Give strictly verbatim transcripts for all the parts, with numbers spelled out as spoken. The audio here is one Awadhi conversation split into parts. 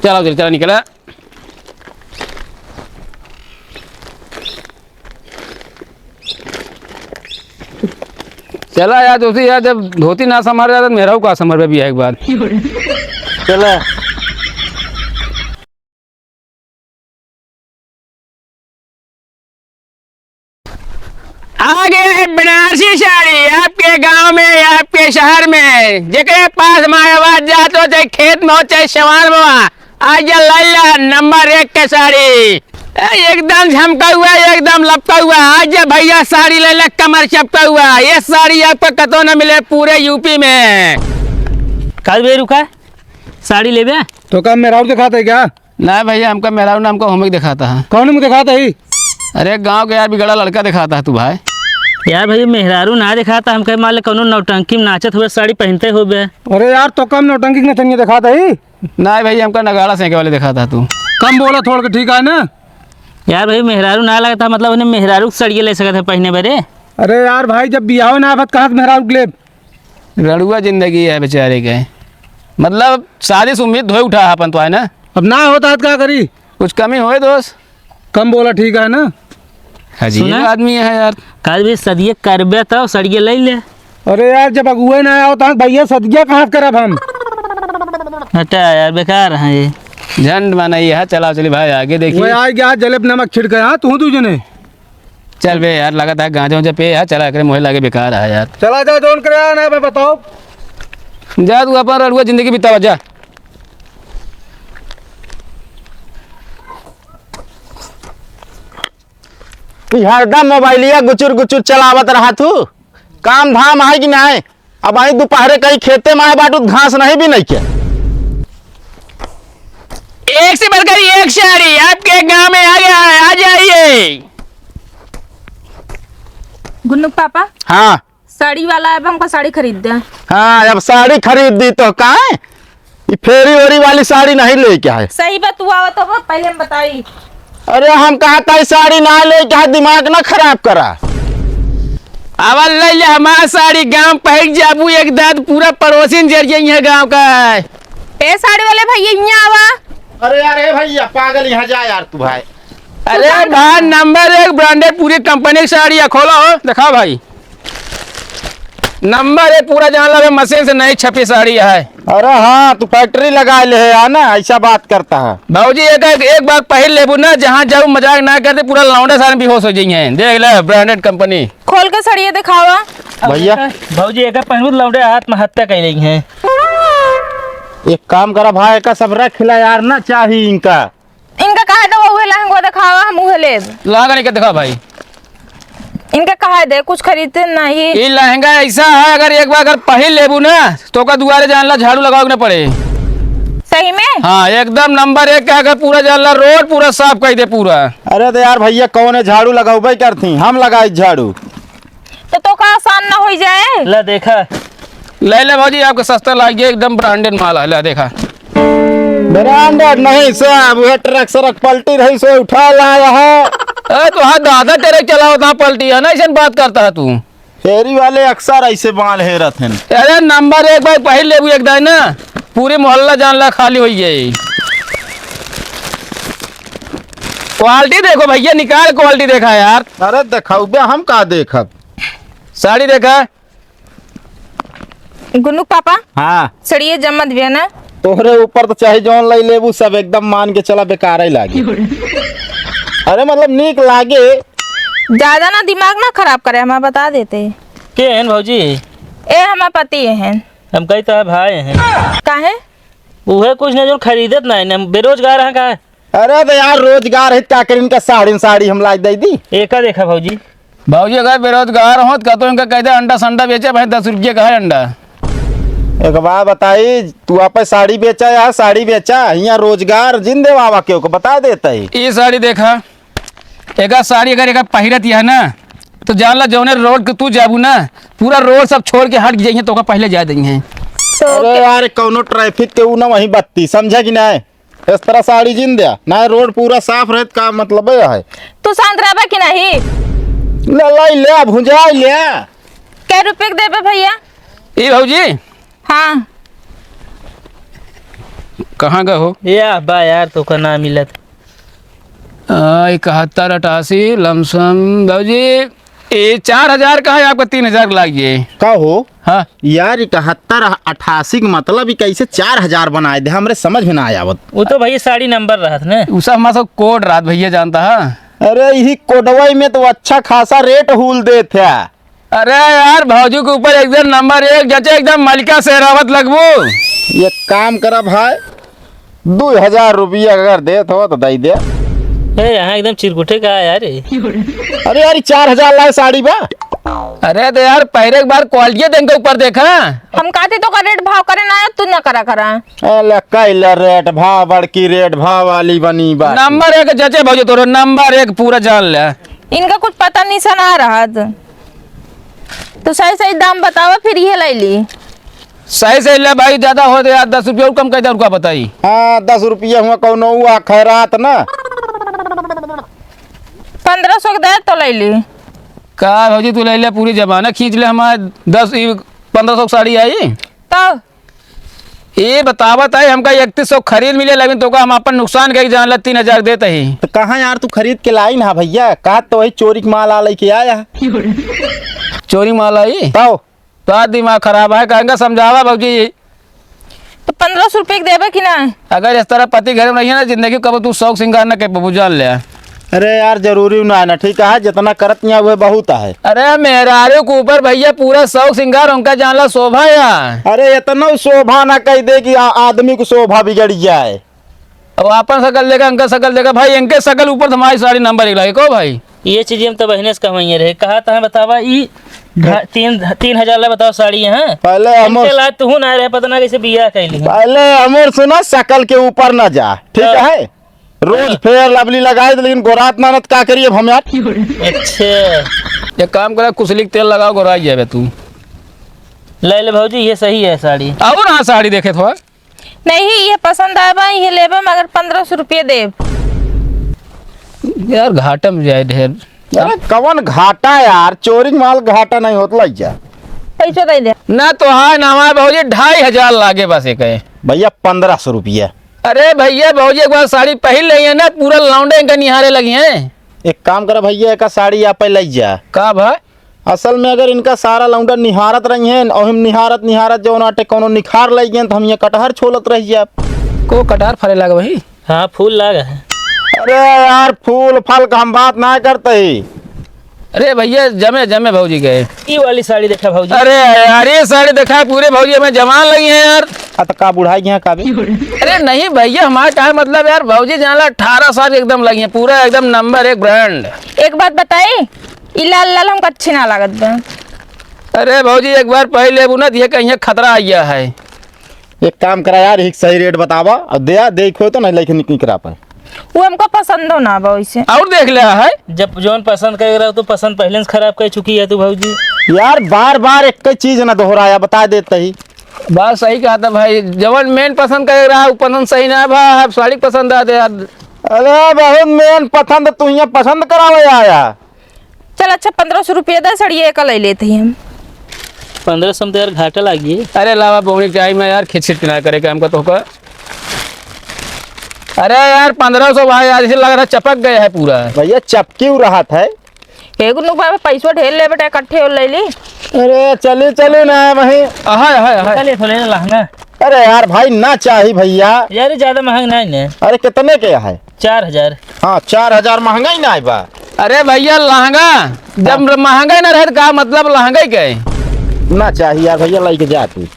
चला, चला, चला, निकला। चला यार, दोस्ती यार, जब धोती ना संभाल रहा, तो मेहरारू का संभाल भी एक बार। चला। आ गया है बनारसी साड़ी आपके गांव में, आपके शहर में। जेकरे पास मायावाद जात हो, चाहे खेत में हो, चाहे सवार में हो, आ जा लैला नंबर एक के साड़ी। ए, एकदम झमका हुआ, एकदम लपका हुआ। आ जा भैया, साड़ी लैला, कमर चपका हुआ। ये साड़ी आपको कतो न मिले पूरे यूपी में। काल बे रुका, साड़ी लेबे? तो का मेहरारू दिखाते क्या? ना भैया, हमका मेहरारू ना, हमका होमिक दिखाता है। कौन होमिक दिखाता है? अरे गांव के यार बिगड़ा लड़का दिखाता है तू भाई। यार भैया, मेहरारू ना दिखाता, हमका मान ले कौनो नौटंकी में नाचत हुए साड़ी पहनते हुए। अरे यार, तो कम नौटंकी के नचनिया दिखाता है। ना भैया, हमका नगाड़ा सेंके वाले दिखाता है तू। कम बोला थोड़ के, ठीक है ना? यार भैया, मेहरारू ना लगता, मतलब उन्हें मेहरारू के सड़िए ले सकत है पहने बरे। अरे यार भाई, जब बियाह ना आवत, कहाँ से मेहरारू के लेब? रड़ुआ जिंदगी है बेचारे के, मतलब शादी से उम्मीद धोए उठा है अपन तो, है ना? अब ना होता है तो का करी? कुछ कमी होए दोस्त? कम बोला, ठीक है ना? अजीब सुना? आदमी है यार। काल भी सदिये करबे तो सड़िये ले ले। अरे यार, जब अगुए ना आओ तो भैया सदिया कहाँ से करब हम? हटा यार, बेकार है ये। झंड माना ये है, चला चली भाई आगे देखिए। वो आ गया जलेब नमक छिड़के, हाँ तू तू जने। चल बे यार, लगता है गांजा उंजा पे यार, चला एकरे मुँहे लागे बेकार है यार। चला जा, जोन करे आना है, मैं बताओ। जा तू अपन रड़ुआ जिंदगी बितावा, जा। ई हरदम मोबाइलिया गुचुर गुचुर चलावत रहा तू, काम धाम है कि नहीं? अब आई दोपहरे कहीं खेते में आए बाटू, घास नहीं भी नहीं के। एक से बढ़कर एक साड़ी आपके गांव में आ गया है, आ जाइए। गुन्नू के पापा, हाँ। साड़ी वाला, अब हमको साड़ी खरीद दे। हाँ, अब साड़ी खरीद दी तो का है? ई फेरी वेरी वाली साड़ी नहीं लेके आए। सही बात, तू आवत हो, पहले हम बताई। अरे, हम कहा था, ई साड़ी ना लेके आए, दिमाग ना खराब करा। आवा, ले ले हमार साड़ी, गांव पहुंच जाबू एक दांत, पूरा पड़ोसिन जर जाई है गांव का। ए, साड़ी वाले भैया, यहाँ आवा। अरे यार, ए भैया, पागल, यहाँ जा यार तू भाई। अरे भाई, नंबर एक ब्रांडेड पूरी कंपनी की साड़ी है, खोलो, दिखाओ भाई। नंबर एक पूरा जान लो, मशीन से नई छपी साड़ी है। अरे हाँ, तू फैक्ट्री लगा ले है यार ना, ऐसा बात करता है। भौजी, एक, एक, एक बार पहिर लेबू ना, जहाँ जाऊ मजाक ना करते, पूरा लौंडा सारे बेहोश हो जाइए। देख ले, ब्रांडेड कंपनी। खोल के सड़िए दिखावा। भैया। भौजी, एक पहनू लौंडे आत्महत्या कर लेई हैं। एक काम करा भाई, एका सब रख ला यार, ना चाही इनका। इनका कहे दे, उहे लहंगा दिखावा, हम उहे लेब। लहंगा नहीं के दिखा भाई। इनका कहे दे, कुछ खरीदते नहीं। ये लहंगा ऐसा है, अगर एक बार अगर पहिर लेबू ना, तो का दुआरे जान ला झाड़ू लगावे के ना पड़े। सही में? हाँ, एकदम नंबर एक का, अगर पूरा जान ला रोड पूरा साफ कर दे पूरा। अरे तो यार भैया, कौन है झाड़ू लगावे करती, हम लगाई झाड़ू। तो, तो का आसान ना होई जाए? ला देखा। ले ले भौजी, आपके सस्ता लाग गया, एकदम ब्रांडेड माल है, ला देखा। ब्रांडेड नहीं सब, वह ट्रक सड़क पलटी रही सो उठा लाया है। ए, तो हाँ दादा, ट्रक चलावत हाँ पलटी है ना, ऐसे बात करता है तू। फेरी वाले अक्सर ऐसे माल हेरत हैं। अरे नंबर एक भाई, पहिर लेबू एक दाई ना, पूरे मोहल्ला जान ला खाली होई जाए। क्वालिटी देखो भैया, निकाल क्वालिटी देखा यार। अरे देखाऊ बे, हम का देखब? साड़ी देखा। गुन्नू के पापा, हाँ। सड़िए जम्मत भी है ना? तोहरे ऊपर तो चाहे जौन लाई लेबू, सब एकदम मान के चला, बेकार ही लागे। अरे मतलब नीक लागे। ज्यादा ना दिमाग ना खराब करे, हमारा बता देते। के हैं भौजी? ए हमार पति हैं। हम कही तो भाई हैं। काहे? उहे कुछ नहीं, जो खरीदत नहीं, हम बेरोजगार हैं का? अरे तो यार, रोजगार है, का करी, इनका साड़ी न साड़ी हम लाइ दे दी। एका देखा भौजी। भौजी अगर बेरोजगार होत का तो इनका कह दे अंडा संडा बेचे भाई, दस रुपये का है अंडा। एक बात बताई, तू आपे साड़ी बेचा या साड़ी बेचा, यहाँ रोजगार जिन देवावा के ओको बता देता है। ये साड़ी देखा, एका साड़ी अगर एका पहिरत यह ना, तो जान ला जौने रोड के तू जाबू ना, पूरा रोड सब छोड़ के हट जाइए, तो का पहले जा देंगे। तो अरे क्या? यार, कौनो ट्रैफिक के ऊ ना वहीं बत्ती, समझा कि नहीं? इस तरह साड़ी जिन द्या ना, रोड पूरा साफ रहत, का मतलब है? तू शांत रहबा कि नहीं? ले, ले, ले, भुंजा ले। कै रुपये के देबे भैया? ई भौजी? हाँ। कहाँ गए हो? या बा यार, तोका ना मिलत। आ, इकहत्तर अठासी लमसम, बाबूजी, ये चार हजार का है, आपका तीन हजार लाग जाए। का हो? हाँ। यार, इकहत्तर अठासी के मतलब, ई कैसे चार हजार बनाए दे, हमरे समझ में ना आवत। वो तो भैया साड़ी नंबर रहत ने। उ सब हमारा सब कोड रहत भैया, जानता है। अरे, यही कोडवई में तो अच्छा खासा रेट हुल देत है। अरे यार, भौजी के ऊपर एकदम नंबर एक जचे, एकदम मलिका शेरावत लगबू। एक काम करा भाई, दो हजार रुपया अगर देत हो तो दे दे। ए, यहाँ एकदम चिरकुटे का है यार ये। अरे यार, ई चार हजार लाए साड़ी बा। अरे तो यार, पहले एक बार क्वालिटी देख के ऊपर देखा। हम कहते तो का रेट भाव करे ना, तू ना करा करा। अरे कैला रेट भाव, बड़की रेट भाव वाली बनी बा। नंबर एक जचे भौजी तोरो, नंबर एक पूरा जान ले। इनका कुछ पता निशान आ रहा। तो सही सही दाम बतावा, फिर ये ले ली। सही सही ले भाई, ज्यादा हो तो यार, दस रुपया और कम कर दे, और का बताई। हाँ, दस रुपया हुआ कौनो हुआ खैरात ना। पन्द्रह सौ के दे तो ले ली। का भौजी, तू ले ले, पूरी जमाना खींच ले हमारे, दस, ई पन्द्रह सौ की साड़ी आई। तो ये बतावत है, हमका इकतीस सौ खरीद मिले, लेकिन तोका हम अपन नुकसान के जान ला, तीन हजार देत ही। तो कहाँ यार तू खरीद के लाई ना भैया, कहा तो वही चोरी के माल आ लेके आया। चोरी माल आई? तो? तो आज दिमाग खराब है, कहेंगे समझावा भौजी। तो पन्द्रह सौ रुपये के देबे कि ना? अगर इस तरह पति घर में रहिए ना, जिंदगी कब तू शौक श्रृंगार न कर पाबू, जान ले। अरे यार, जरूरी ना है ना, ठीक है, जितना करत यहाँ हुए बहुत है। अरे मेहरारू के ऊपर भैया पूरा शौक श्रृंगार उनका जान ला शोभा या। अरे इतना शोभा ना कह दे कि आ-, आदमी को शोभा बिगड़ जाए। अब आपन शकल देखा, इनका शकल देखा भाई, इनके शकल ऊपर तो हमारी साड़ी नंबर एक लागे को भाई। ये चीज हम तो बहने से कहवाइए रहे, कहा था बतावा ई ढा-, तीन, तीन हजार ला बताओ साड़ी है। पहले हम इनके ला तू ना रहे, पता ना कैसे बियाह कैली है। पहले हमर सुना, शकल के ऊपर ना जा, ठीक हाँ। है? रोज हाँ। फेयर लवली लगाए दे, लेकिन गोरात ना, ना तो का करिए हम यार। अच्छा। एक काम करा, कुसली के तेल लगाओ, गोराई जाबे तू। ले ले भौजी, ये सही है साड़ी। और हाँ, साड़ी देखे थोड़ा। नहीं, ये पसंद आए बा, ये लेबे, मगर पन्द्रह सौ रुपये देब। यार, घाटा में जाए ढेर। अरे, कवन घाटा यार, चोरी के माल घाटा नहीं होत, लई जा। पैसो दे दे। ना तो हाँ, ना हमारे भौजी, ढाई हजार लागे बस एक है। भैया, पन्द्रह सौ रुपया। अरे भैया, भौजी एक बार साड़ी पहन ले है ना, पूरा लौंडे इनका निहारे लगी हैं। एक काम करा भैया, एक साड़ी आप लई जा। का भा? असल में अगर इनका सारा लौंडा निहारत रही हैं और हम निहारत निहारत जो नाटे कोनो निखार लई गए तो हम ये कटहर छोलत रह जाब। को कटहर फरे लाग भाई? हाँ, फूल लाग है। अरे यार, फूल फल का हम बात ना करते ही। अरे भैया, जमे, जमे भौजी गए। ई वाली साड़ी देखा भौजी। अरे यार, ये साड़ी देखा, पूरे भौजी हमें जवान लगी हैं यार। आ, तो का बुढ़ाई गया का बे? अरे नहीं भैया, हमारे कहा मतलब यार, भौजी जान ला अठारह साल एकदम लगी हैं, पूरा एकदम नंबर एक ब्रांड। एक बात बताई, ई लाल लाल हमका अच्छी ना लागत बा। अरे भौजी, एक बार पहन लेबू ना, तो ये कहीं खतरा आ गया है। एक काम करा यार, एक सही रेट बतावा और दे, देखो तो नहीं लेके निक-, निकरा पाए। वो हमको पसंद हो ना बा वैसे। और देख लिया है। जब जौन पसंद कर रहा हो तो पसंद पहले से खराब कर चुकी है तू भौजी। यार बार बार एक ही चीज ना दोहराया, बता देते ही। बात सही कहा था भाई, जवन मेन पसंद करे रहा, वो पसंद सही ना भा, अब साड़ी पसंद आ दे यार। अरे बहुत मेन पसंद, तू यहाँ पसंद करावे आया। चल अच्छा, पन्द्रह सौ रुपया दे, सड़िया एक ले लेते ही हम। पन्द्रह सौ में तो यार घाटा लागी। अरे लावा, बोनी टाइम है यार, खिचखिच ना करे काम का तो का। अरे यार, पन्द्रह सौ भाई, आज ऐसे लग रहा चपक गया है पूरा। भैया, चपकी उ रहत है। एगो नुकबा में पैसवा ढेर ले बेटा, इकट्ठे और ले ली। अरे, चली, चली ना वहीं। अहाय, अहाय, अहाय। चलिए, थोड़े लहंगा। अरे यार भाई, ना चाही भैया। यार, ये ज्यादा महंग नहीं ने। अरे, कितने के है? चार हजार। हाँ, चार हजार महंगा ही ना बा। अरे भैया, लहंगा जब हाँ। महंगा ही ना रहे, तो का मतलब लहंगा ही के? ना चाही यार भैया, लेके जा तू।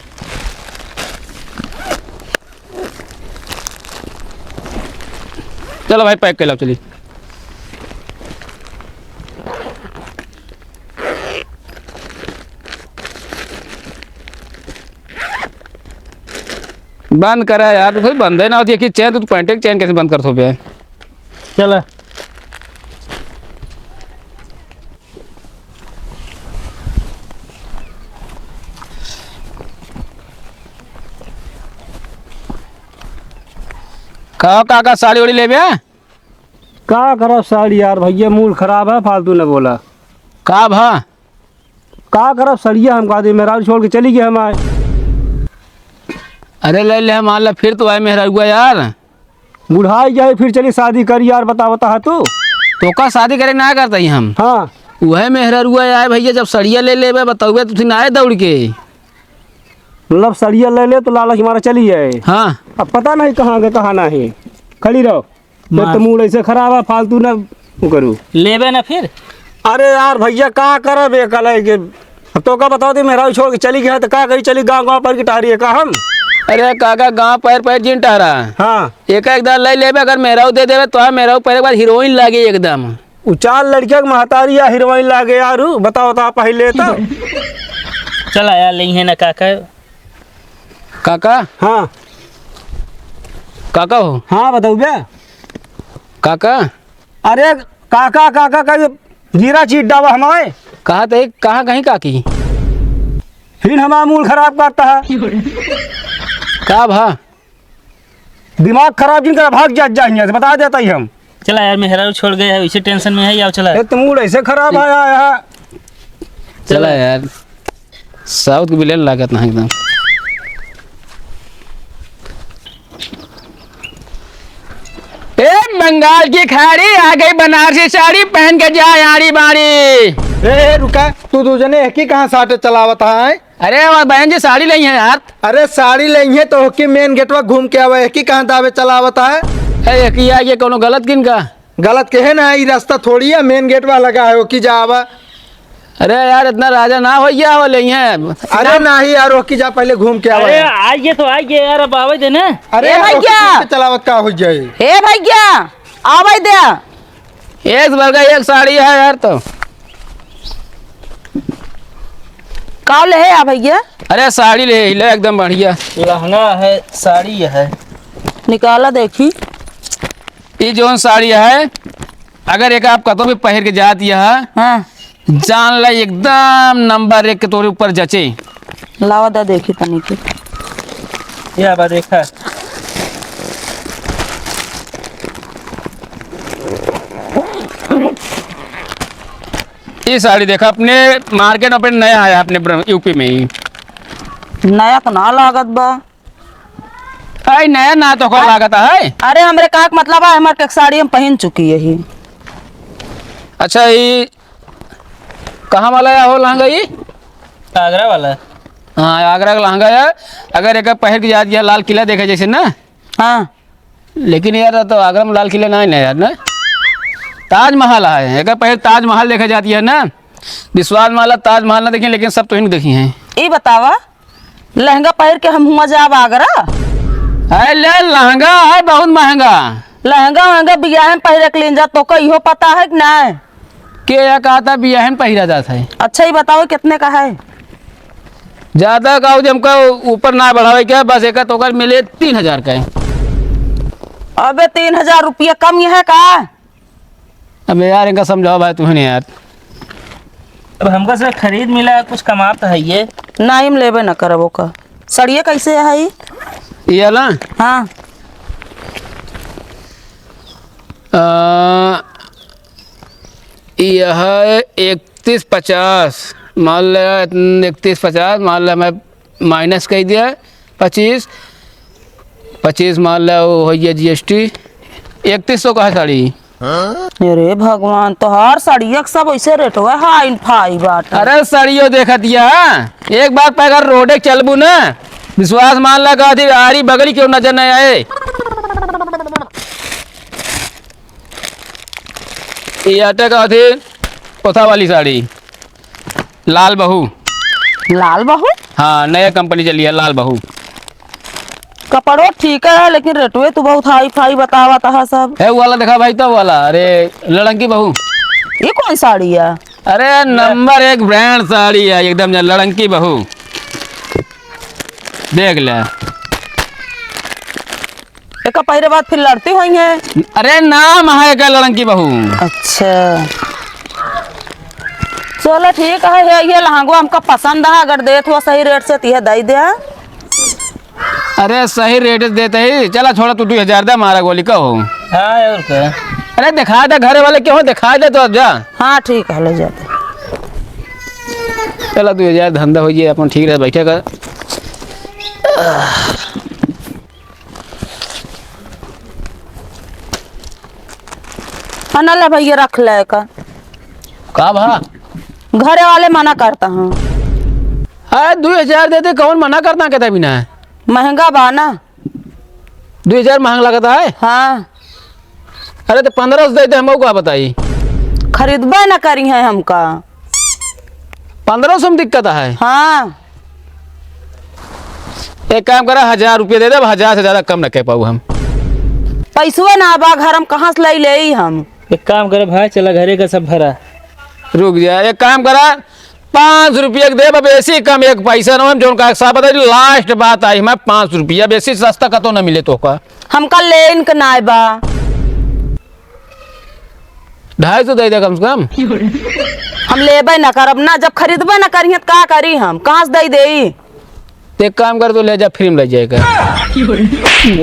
चलो भाई, पैक कर लो, चलिए। बंद करा यार, तू कोई बंद है ना होती है कि चैन, तू पैंट की चैन कैसे बंद कर सो बे? चला। का, का, का साड़ी ओड़ी लेबे? का करब साड़ी यार, भैया मूड खराब है, फालतू न बोला। का भा? का करब सड़िया, हम कहा दे मेहरारू छोड़ के चली गई हमारे। अरे ले ले, हम मान ला फिर तो आए मेहररुआ यार। बुढ़ाई जाए फिर चली शादी करी यार, बता बता तू। तोका शादी करे ना करता ही हम। हाँ। वह मेहररुआ आए भैया, जब सड़िया ले लेबे बतौबे तू ना आए दौड़ के। मतलब सड़िया ले ले तो लालच मारा चली जाए। हाँ। अब पता नहीं कहाँ के कहाँ नहीं। खड़ी रहो। ये तो मूड ऐसे खराब है, फालतू ना वो करू। लेबे ना फिर। अरे यार भैया, का करब ये कलाई के? अब तोका बताओ, दी मेहरारू छोड़ के चली गया तो का करी? चली गाँव गाँव पर की टहरी है का हम? अरे काका, गाँव पैर पैर जिन टहरा। हाँ। एक एक दाल ले लेबे, अगर मेहरारू दे देबे तो मेहरारू पैर के बाद हीरोइन लागे एकदम। उ चार लड़किया के महतारी या हीरोइन लागे यार, उ बताओ तो पहले तो। चला यार, लेइहे ना काका। काका? हाँ। काका हो? हाँ, बताओ बे। काका? अरे, काका, काका का ये जीरा चीट डावा हमारे। कहा तो एक, कहाँ कहीं काकी? फिर हमारा मूड खराब करता है। का भा? दिमाग खराब जिन करा, भाग जा, जा हियां से, बता देता ही हम। चला यार, मेहरारू छोड़ गए है, इसे टेंशन में है, आओ चला। ए, तो मूड ऐसे खराब आया है। चला यार, साउथ के विलेन लागत ना एकदम। ए, बंगाल की खाड़ी आ गई, बनारसी साड़ी पहन के जा आड़ी बाड़ी। ए, ए, रुका, तू दू जने एक ही कहाँ साटे चलावत है? अरे, वो बहन जी साड़ी लई है यार। अरे, साड़ी लई है तो होके मेन गेटवा घूम के आवे, एक ही कहाँ दावे चलावत है? ए, एक ही आ, ये कोनो गलत किन का? गलत के है ना, ई रास्ता थोड़ी है, मेन गेटवा लगा है, ओकी जावा। अरे यार, इतना राजा ना हो गया हो ले हैं। अरे नहीं यार, ओकी जा, पहले घूम के आवा अरे यार। आइए तो आइए यार, अब आवे दे ना। अरे ए यार, भैया। ओकी घूम के चलावत का हो जाए? ए भैया, आवे दे। एक से बढ़ के एक साड़ी है यार तो। का ले है आ भैया? अरे साड़ी ले, ले एकदम बढ़िया। लहंगा है, साड़ी है। निकाला देखी। ई जौन साड़ी है, अगर एक आप कतौ भी पहिर के जात यह, हाँ। जान ला एकदम नंबर एक के तोरे ऊपर जचे। लावा दा देखी तनी के। या बा देखा। ई साड़ी देखा अपने मार्केट में, अपने नया आया अपने ब्र-, यूपी में ही। नया तो ना लागत बा। आई नया ना तो का लागत है। अरे हमरे का के मतलब है, हमार के साड़ी हम पहिन चुकी यही। अच्छा, ई कहाँ वाला है हो लहंगा ई? आगरा वाला। हाँ, आगरा का लहंगा है। अगर एक पहिर के जात या लाल किला देखे जैसे ना। हाँ। लेकिन यार, तो आगरा में लाल किला ना है ना यार ना। ताजमहल है, एक पहिर ताजमहल देखे जात या ना। विश्वास मान ला ताजमहल ना देखी, लेकिन सब तो ही देखी हैं। ई बतावा, लहंगा पहिर के हम हुआ जाब आगरा? अरे ले, लहंगा है बहुत महंगा। लहंगा वहंगा बियाहे में पहिरे के लीन जा, तोका इहो पता है कि नाय? के या कहता बियाहे में पहिरा जात है? अच्छा, ई बताओ कितने का है? ज्यादा का हो, हमका ऊपर ना बढ़ावे के, बस एक तोकर मिले तीन हजार का है। अबे तीन हजार रुपया कम ही है का? अबे यार, इनका समझाओ भाई, तू ही नहीं यार। अब हमका से खरीद मिला, कुछ कमात है ये। ना, हम लेबे ना करब ओका। सड़िया कैसे है ई? ये वाला? हाँ। आ, यह इकतीस पचास, मान ले इकतीस पचास, मान ले मैं माइनस कह दिया, पच्चीस, पच्चीस मान ला, वो हो गया जीएसटी, इकतीस सौ का है साड़ी। अरे भगवान, तोहार साड़िया के सब ऐसे रेट हुआ, हाई फाई बाटे। अरे साड़ियों देखत या, एक बार पे अगर रोडे चलबू ना, विश्वास मान ला, का थी आरी बगली क्यों नजर नहीं आए। ये आटे का थी, ओथा वाली साड़ी। लाल बहू। लाल बहू? हाँ, नया कंपनी चली है, लाल बहू। कपड़ो ठीक है, लेकिन रेटवे तो बहुत हाई फाई बतावत है सब। है वो वाला देखा भाई, तो वाला, अरे, लड़ंकी बहू। ये कौन साड़ी है? अरे, नंबर एक ब्रांड साड़ी है, एकदम जा लड़ंकी बहू। देख ले। एका पहिरे बाद फिर लड़ती होइहैं। अरे नाम है एका लड़ंकी बहू। अच्छा। चलो ठीक है, ये, ये लहंगो हमका पसंद है, अगर देत हो सही रेट से तो ये दे दे। अरे सही रेट से देते ही, चला छोड़ा तू दुइ हजार दे हमारा गोली का हो। हाँ और का। अरे दिखा दे घरे वाले के हो, दिखा दे तो अब जा। हाँ ठीक है, ले जाते। चला दुइ हजार धंधा हो जाए अपन ठीक रहे बैठे का। हाँ, ना ले भैया, रख ले का। का भा? घरे वाले मना करता हैं। अरे, दुइ हजार दे दे, कौन मना करता है, कहता भी ना है। महंगा बा ना। दुइ हजार महंग लगता है? हाँ। अरे, तो पन्द्रह सौ दे दे, हम का बताई? खरीदबे ना करी है हमका। पन्द्रह सौ में दिक्कत है? हाँ। एक काम करा, हजार रुपया दे दे, अब हजार से ज्यादा कम न कह पाऊ हम। पैसवे ना बा घर, हम कहाँ से लाई ले हम? एक काम करे भाई, चला घरे का सब भरा। रुक जा, एक काम करा, पाँच सौ रुपया के देब, अब ऐसे कम एक पैसा ना हो, हम जौन का साहब बताई, last बात आई, हमें पाँच सौ रुपया, अब ऐसे सस्ता कतो ना मिले तो का। हमका लेन के नाय बा। ढाई सौ दे दे कम से कम। हम लेबे ना करब ना, जब खरीदबे ना करिहे त का करी हम, कहाँ से दे देई? ते एक काम कर, तो ले जा, free में ले जाएगा।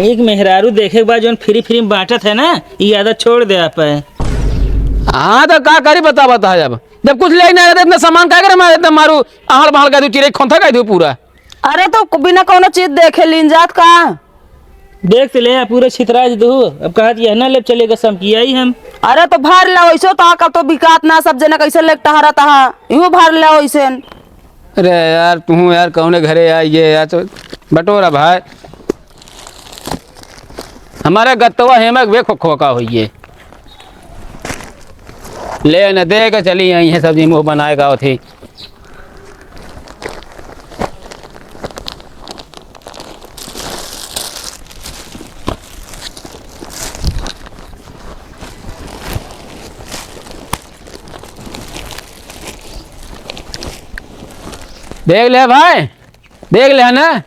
एक मेहरारू देखे के बाद जौन free free में बांटत है ना, ये आदत छोड़ दे आप। हाँ, तो का करी, बता, बता। जब, जब कुछ ले ही ना रहता, इतना सामान का करे, मैं इतना मारू, आहड़ बहड़ कर दूँ, चिरे खोंथा कर दूँ पूरा। अरे, तो बिना कौनो चीज देखे लीन जात का? देख तो ले, पूरा छितराज दू। अब कहत यह ना लेब चलेगा, समकिया ही हम। अरे, तो भर लो, ऐसो तो कब तो बिकात ना, सब जना कैसे लेके टहरत हा, यूं भर लो ऐसे। अरे यार, तू यार, कौने घरे आई है यार, तो बटोरा भाई, हमारे गत्तवा हेमक वे खो-, खोका होइए। ले न दे के चली आई है, सब्जी मुँह बनाए का होती। देख ले भाई, देख ले है ना,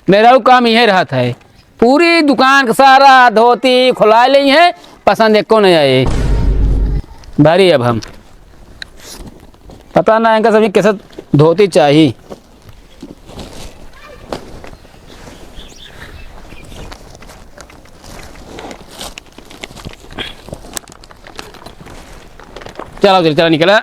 मेरा वो काम यही रहत है। पूरी दुकान का सारा धोती खुला ले है, पसंद एको नहीं आए। भारी अब हम पता ना इनका सभी कैसे धोती चाहिए। चला उधर, चला निकला।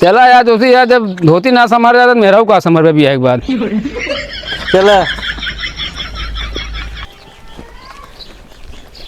चला यार, दोस्ती यार, जब धोती ना संभाल रहा था, मेरा का संभाल भी एक बार। चला।